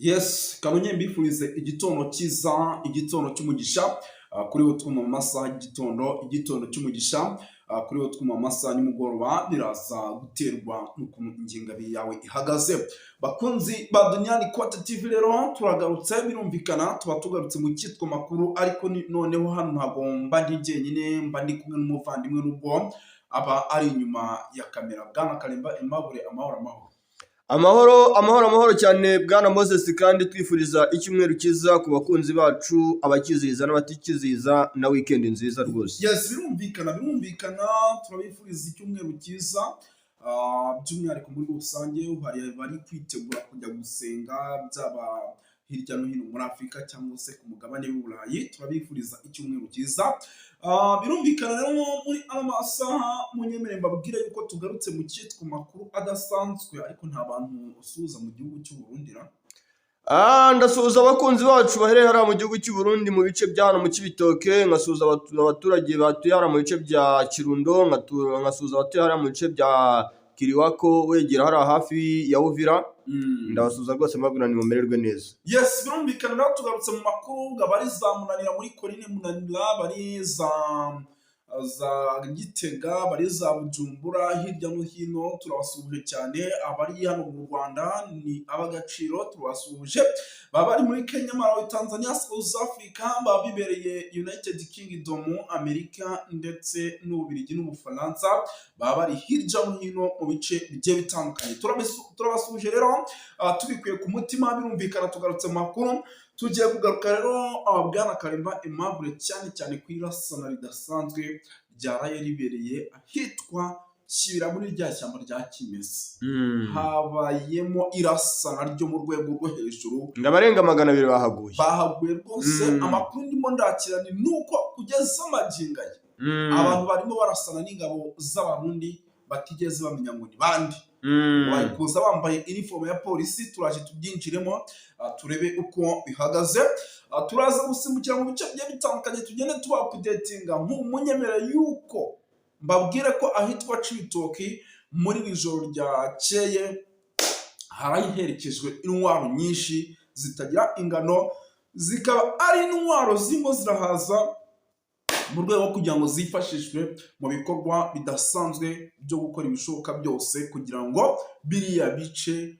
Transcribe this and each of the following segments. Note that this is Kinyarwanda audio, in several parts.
Yes, kabonye mbifurize igitondo cyiza, igitondo cy'umugisha kuri wo twuma mu masaha y'igitondo, igitondo cy'umugisha kuri wo twuma mu masaha nimugoroba, biraza guterwa n'ukuntu ingengabihe yawe ihagaze. Bakunzi ba Duniani Kote TV rero turagarutse, birumvikana tuba tugarutse mu cyitwa makuru, ariko noneho hano ntabwo mba ndi jyenyine, mba ndi kumwe n'umuvandimwe nubwo aba ari inyuma ya kamera. Bwana Kalemba Aimable, amahoro amahoro. Amahoro amahoro amahoro cyane, bwana Moses, kandi twifuriza icyumweru cyiza ku bakunzi bacu, abakizihiza n'abatikizihiza, na weekend nziza rwose. Yes, birumvikana, birumvikana, turabifuriza icyumweru cyiza. By'umwihariko muri rusange hari bari kwitegura kujya gusenga, byaba hirya no hino muri Afurika cyangwa se ku mugabane w'Uburayi, turabifuriza icyumweru cyiza. Birumvikana rero muri ano masaha munyemere mbabwire yuko tugarutse mu cyitwa makuru adasanzwe, ariko nta bantu usuhuza mu gihugu cy'u Burundi ra? Ndasuhuza abakunzi bacu baherereye hariya mu gihugu cy'u Burundi, mu bice bya hano mu Cibitoke, nkasuhuza abaturage batuye hariya mu bice bya Kirundo, nkasuhuza abatuye hariya mu bice bya Kiriwako, wegera hariya hafi ya Uvira. Ndabasuhuza rwose, mbabwira nti mumererwe neza. Yes, birumvikana rero tugarutse mu makuru ngo abari za Munanira muri Korine Munanira, bari za Gitega, bari za Bujumbura, hirya no hino turabasuhuje cyane. Abari hano mu Rwanda ni ab'agaciro, turabasuhuje. Baba bari muri Kenya, Malawi, Tanzania, South Africa, baba bibereye United Kingdom, Amerika ndetse n'Ububiligi n'Ubufaransa, baba bari hirya no hino mu bice bigiye bitandukanye. Turabasuhuje rero tubikuye ku mutima. Birumvikana tugarutse mu makuru, tugiye kugaruka rero, bwana Karimba Aimable, cyane cyane ku irasana ridasanzwe ryaraye ribereye ahitwa Kibira muri rya shyamba rya kimeza. Habayemo irasana ryo mu rwego rwo hejuru. Ngo abarenga 200 bahaguye. Bahaguye rwose. Amakuru ndimo ndakira ni nuko kugeza magingo aya abantu barimo barasana n'ingabo z'Abarundi batigeze bamenya ngo ni bande. Bari kuza bambaye inifomu ya polisi. Turaje tubyinjiremo, turebe uko bihagaze. Turaza gusimbukira mu bice bigiye bitandukanye, tugende tuba updatinga. Munyemere yuko mbabwire ko ahitwa Cibitoki muri iri joro ryakeye harayiherekejwe intwaro nyinshi zitagira ingano, zikaba ari intwaro zirimo zirahaza mu rwego rwo kugira ngo zifashishwe mu bikorwa bidasanzwe byo gukora ibishoboka byose kugira ngo biriya bice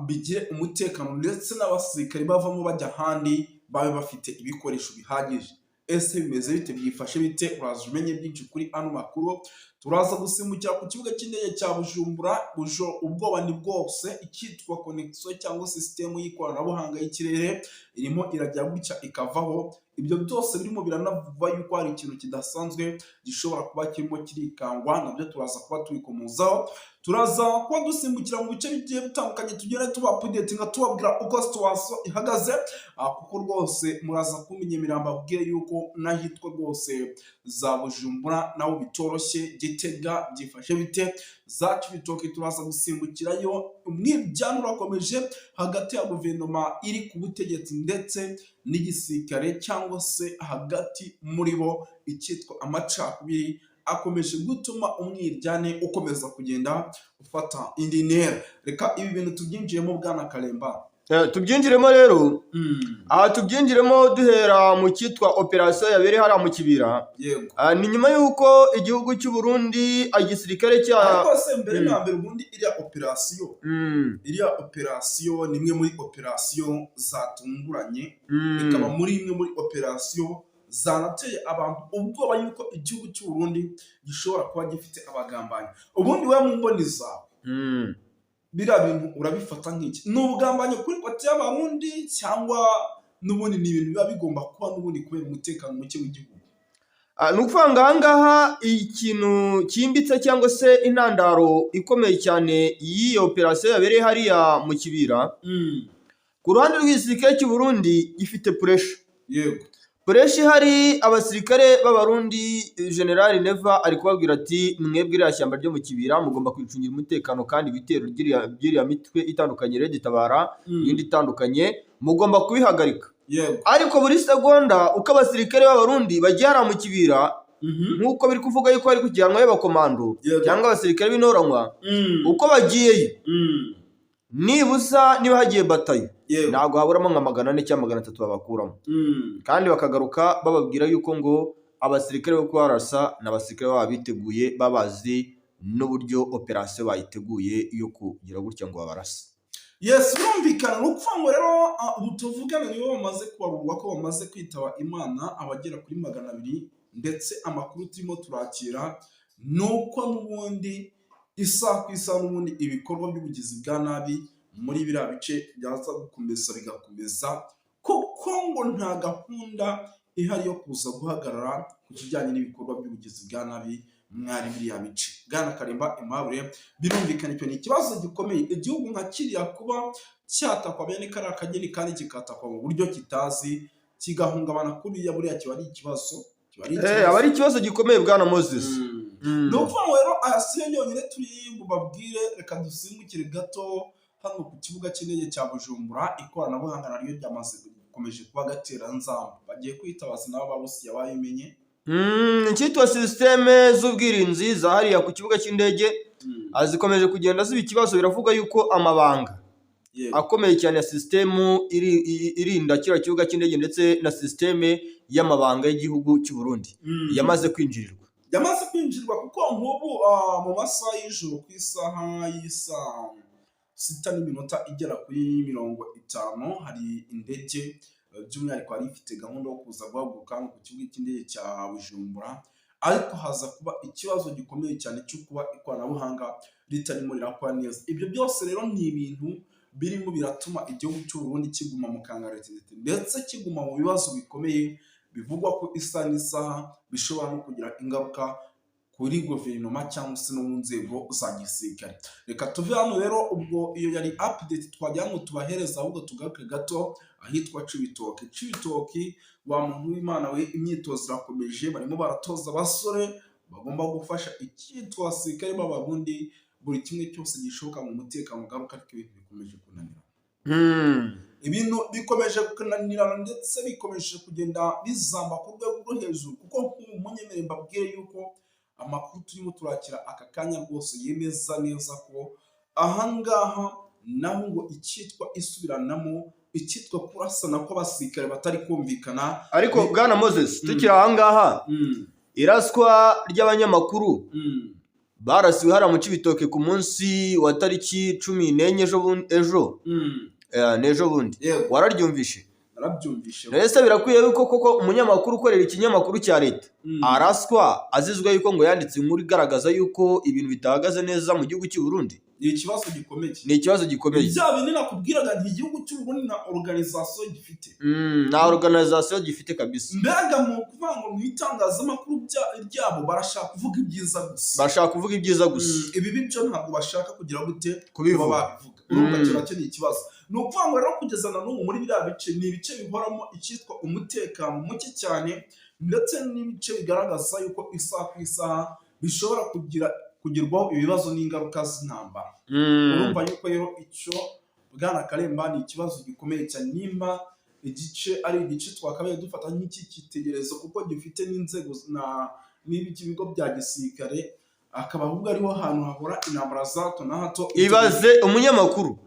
bigire umutekano, ndetse n'abasirikari bavamo bajya ahandi babe bafite ibikoresho bihagije. Ese bimeze bite? Byifashe bite? Uraza umenye byinshi kuri ano makuru. Turaza gusimbukira ku kibuga cy'indege cya Bujumbura. Bujo ubwoba ni bwose, icyitwa connexion cyangwa sisitemu y'ikoranabuhanga y'ikirere irimo irajya gutya ikavaho. Ibyo byose birimo biranavugwa yuko hari ikintu kidasanzwe gishobora kuba kirimo kirikangwa, nabyo turaza kuba tubikomozaho. Turaza kuba dusimbukira mu bice bigiye bitandukanye, tugende tuba updatinga, tubabwira uko situation ihagaze, kuko rwose muraza kumenyemera mbabwire yuko n'ahitwa rwose za Bujumbura naho bitoroshye. Gitega byifashe bite? Za Cibitoke turaza gusimbukirayo. Umwiryane urakomeje hagati ya guverinoma iri ku butegetsi ndetse n'igisirikare, cyangwa se hagati muri bo icyitwa amacakubiri akomeje gutuma umwiryane ukomeza kugenda ufata indi ntera. Reka ibi bintu tubyinjiyemo, bwana Karemba. Tubyinjiremo rero. Aha tubyinjiremo duhera mu cyitwa operasiyo yabereye hariya mu Kibira. Ni nyuma y'uko igihugu cy'u Burundi igisirikare cya Ariko se mbere na mbere ubundi iriya operasiyo, iriya operasiyo ni imwe muri operasiyo zatunguranye, ikaba muri imwe muri operasiyo zanateye abantu ubwoba yuko igihugu cy'u Burundi gishobora kuba gifite abagambanyi. Ubundi we mu mboni zawe, biriya bintu urabifata nk'iki? Ni ubugambanyi kuri côté y'Abarundi, cyangwa n'ubundi ni ibintu biba bigomba kuba n'ubundi kubera umutekano muke w'igihugu? Ni ukuvuga ngo aha ngaha ikintu cyimbitse cyangwa se intandaro ikomeye cyane y'iyo operasiyo yabereye hariya mu Kibira, ku ruhande rw'igisirikare cy'u Burundi gifite pressure. Pressure ihari, abasirikare b'Abarundi, General Neva ari kubabwira ati: "Mwebwe iriya shyamba ryo mu Kibira mugomba kwicungira umutekano, kandi ibitero by'iriya mitwe itandukanye, Red Tabara n'indi itandukanye, mugomba kubihagarika." Ariko buri segonda uko abasirikare b'Abarundi bagiye hariya mu Kibira, nk'uko biri kuvuga yuko bari kujyanwayo abakomando cyangwa abasirikare b'intoranywa, uko bagiyeyo Nibuza niba hagiye batayo, ntabwo haburamo nka 400 cyangwa 300 babakuramo, kandi bakagaruka bababwira yuko ngo abasirikare bo kubarasa ni abasirikare baba biteguye, babazi n'uburyo operasiyo bayiteguye yo kugira gutya ngo babarase. Yes, birumvikana. Ni ukuvuga ngo rero ubu tuvugana nibo bamaze kubarurwa ko bamaze kwitaba Imana abagera kuri 200, ndetse amakuru turimo turakira ni uko n'ubundi isaha ku isaha n'ubundi ibikorwa by'ubugizi bwa nabi muri biriya bice byaza gukomeza bigakomeza, kuko ngo nta gahunda ihari yo kuza guhagarara ku kijyanye n'ibikorwa by'ubugizi bwa nabi mwari biriya bice. Bwana Karimba Aimable, birumvikana icyo ni ikibazo gikomeye. Igihugu nka kiriya kuba cyatakwa bene kariya kageni kandi kikatakwa mu buryo kitazi, kigahungabana kuriya, buriya kiba ari ikibazo, kiba ari Aba ari ikibazo gikomeye, bwana Moses. Ni ukuvuga ngo rero aya si yo yonyine turi bubabwire. Reka dusimbukire gato hano ku kibuga cy'indege cya Bujumbura. Ikoranabuhanga naryo ryamaze gukomeje kuba agateranzamba, bagiye kwitabaza nabo Abarusiya babimenye. Icyitwa sisiteme z'ubwirinzi za hariya ku kibuga cy'indege zikomeje kugenda ziba ikibazo. Biravuga yuko amabanga akomeye cyane ya sisitemu irinda kiriya kibuga cy'indege ndetse na sisiteme y'amabanga y'igihugu cy'u Burundi yamaze kwinjirirwa. Yamaze kwinjirwa, kuko nk'ubu mu masaha y'ijoro, ku isaha y'isaa sita n'iminota igera kuri 50, hari indege by'umwihariko yari ifite gahunda yo kuza guhaguruka hano ku kibuga cy'indege cya Bujumbura, ariko haza kuba ikibazo gikomeye cyane cyo kuba ikoranabuhanga ritarimo rirakora neza. Ibyo byose rero ni ibintu birimo biratuma igihugu cy'u Burundi kiguma mu kangaratete, ndetse kiguma mu bibazo bikomeye bivugwa ko isaha n'isaha bishobora no kugira ingaruka kuri guverinoma cyangwa se no mu nzego za gisirikare. Reka tuve hano rero, ubwo iyo yari update twagira ngo tubahereze, ahubwo tugaruke gato ahitwa Cibitoke. Cibitoke, wa muntu w'Imana we, imyitozo irakomeje, barimo baratoza abasore bagomba gufasha icyitwa abasirikare b'Abarundi buri kimwe cyose gishoboka mu mutekano ugaruka, ariko ibintu bikomeje kunanira. Ibintu bikomeje kunanirana, ndetse bikomeje kugenda bizamba ku rwego rwo hejuru, kuko nk'ubu munyemere mbabwire yuko amakuru turimo turakira aka kanya rwose yemeza neza ko ahangaha naho ngo icyitwa isubiranamo, icyitwa kurasana kw'abasirikare batari kumvikana. Ariko bwana Moses, tukiri ahangaha, iraswa ry'abanyamakuru barasiwe hariya mu Cibitoke ku munsi wa tariki 14, ejo ejo, n'ejo bundi, wararyumvishe? Narabyumvishe. Ese birakwiye yuko koko umunyamakuru ukorera ikinyamakuru cya leta araswa azizwa yuko ngo yanditse inkuru igaragaza yuko ibintu bitahagaze neza mu gihugu cy'u Burundi? Ni ikibazo gikomeye. Ni ikibazo gikomeye. Bya bindi nakubwiraga nti igihugu cy'u Burundi nta organisation gifite. Nta organisation gifite kabisa. Mbega mu kuvuga ngo mu itangazamakuru ryabo barashaka kuvuga ibyiza gusa. Bashaka kuvuga ibyiza gusa. Ibibi byo ntabwo bashaka kugira gute? Kubivuga. Kuba babivuga. Urumva cyo nacyo ni ikibazo. Ni ukuvuga ngo rero kugeza na n'ubu muri biriya bice ni ibice bihoramo icyitwa umutekano muke cyane, ndetse n'ibice bigaragaza yuko isaha ku isaha bishobora kugerwaho ibibazo n'ingaruka z'intambara. Urumva yuko rero icyo, bwana Karemba, ni ikibazo gikomeye cyane, nimba igice ari igice twakabaye dufata nk'icyitegererezo kuko gifite n'inzego na n'ibigo bya gisirikare, akaba ahubwo ariho hantu hahora intambara za hato na hato. Ibaze umunyamakuru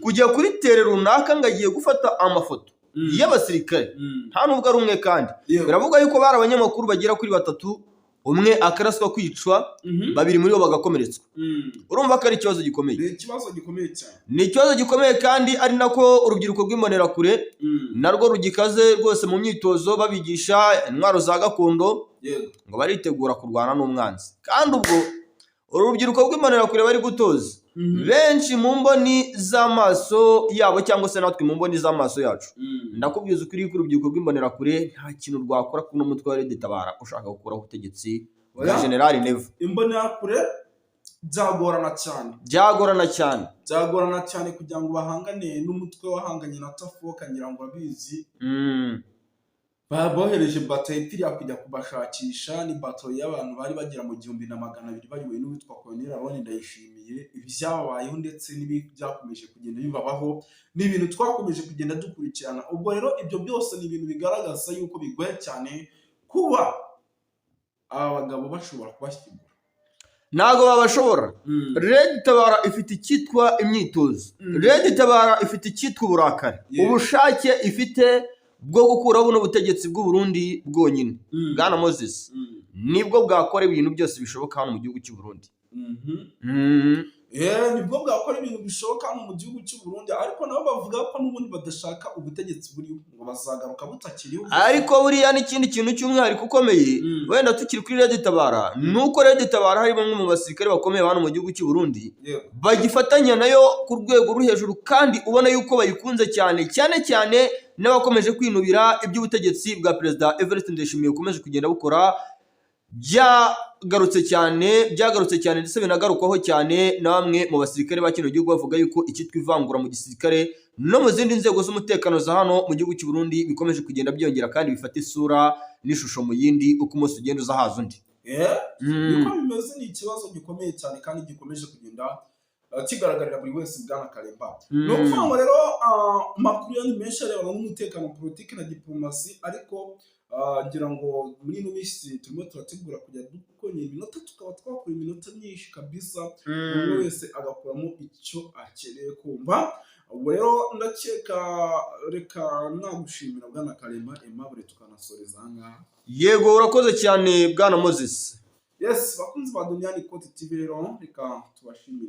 kujya kuri terrain runaka ngo agiye gufata amafoto y'abasirikare, nta nubwo ari umwe kandi. Biravuga yuko bari abanyamakuru bagera kuri batatu, umwe akaraswa kwicwa, babiri muri bo bagakomeretswa. Urumva ko ari ikibazo gikomeye. Ni ikibazo gikomeye cyane. Ni ikibazo gikomeye, kandi ari nako urubyiruko rw'Imbonerakure narwo rugikaze rwose mu myitozo, babigisha intwaro za gakondo, ngo baritegura kurwana n'umwanzi. Kandi ubwo uru rubyiruko rw'Imbonerakure bari gutoza, benshi mu mboni z'amaso yabo cyangwa se natwe mu mboni z'amaso yacu, ndakubwiza ukuri ko urubyiruko rw'Imbonerakure nta kintu rwakora kuri uno mutwe wa Red Tabara ushaka gukuraho ubutegetsi bwa Oya. Generali Neva. Imbonerakure byagorana cyane. Byagorana cyane. Byagorana cyane kugira ngo bahangane n'umutwe wahanganye na Tafoka, ngira ngo urabizi. Bohereje bato ipfiriya kujya kubashakisha, ni bato y'abantu bari bagera mu 1200 bayobowe n'uwitwa Colonel Aron Ndayishimiye. Ibyababayeho ndetse n'ibi byakomeje kugenda bibabaho ni ibintu twakomeje kugenda dukurikirana. Ubwo rero ibyo byose ni ibintu bigaragaza yuko bigoye cyane kuba aba bagabo bashobora kubashyingura. Ntabwo babashobora. Red Tabara ifite icyitwa imyitozo. Red Tabara ifite icyitwa uburakari, ubushake ifite bwo gukuraho buno butegetsi bw'u Burundi bwonyine, bwana Moses, nibwo bwakora ibintu byose bishoboka hano mu gihugu cy'u Burundi. Nibwo bwakora ibintu bishoboka hano mu gihugu cy'u Burundi, ariko nabo bavuga ko n'ubundi badashaka ubutegetsi buriho, ngo bazagaruka butakiriho. Ariko buriya n'ikindi kintu cy'umwihariko ukomeye, wenda tukiri kuri Red Tabara, ni uko Red Tabara hari bamwe mu basirikare bakomeye hano mu gihugu cy'u Burundi bagifatanya nayo ku rwego ruri hejuru, kandi ubona yuko bayikunze cyane cyane cyane, n'abakomeje kwinubira iby'ubutegetsi bwa Perezida Evariste Ndayishimiye bukomeje kugenda bukora. Byagarutse cyane, byagarutse cyane, ndetse binagarukwaho cyane na bamwe mu basirikare ba kino gihugu, bavuga yuko icyitwa ivangura mu gisirikare no mu zindi nzego z'umutekano za hano mu gihugu cy'u Burundi bikomeje kugenda byiyongera kandi bifata isura n'ishusho mu yindi uko umunsi ugenda uza haza undi. Niko bimeze, ni ikibazo gikomeye cyane kandi gikomeje kugenda kigaragarira buri wese, bwana Karemba. Ni ukuvuga ngo rero amakuru yo ni menshi arebana n'umutekano, politiki na diplomasi, ariko ngira ngo muri ino minsi turimo turategura kujya dukongera iminota, tukaba twakora iminota myinshi kabisa, buri umwe wese agakuramo icyo akeneye kumva. Ubwo rero ndakeka reka nagushimira, bwana Karema Aimable, tukanasoreza aha ngaha. Yego, urakoze cyane, bwana Moses. Yes, bakunzi ba Duniani Kote TV, rero reka tubashimire.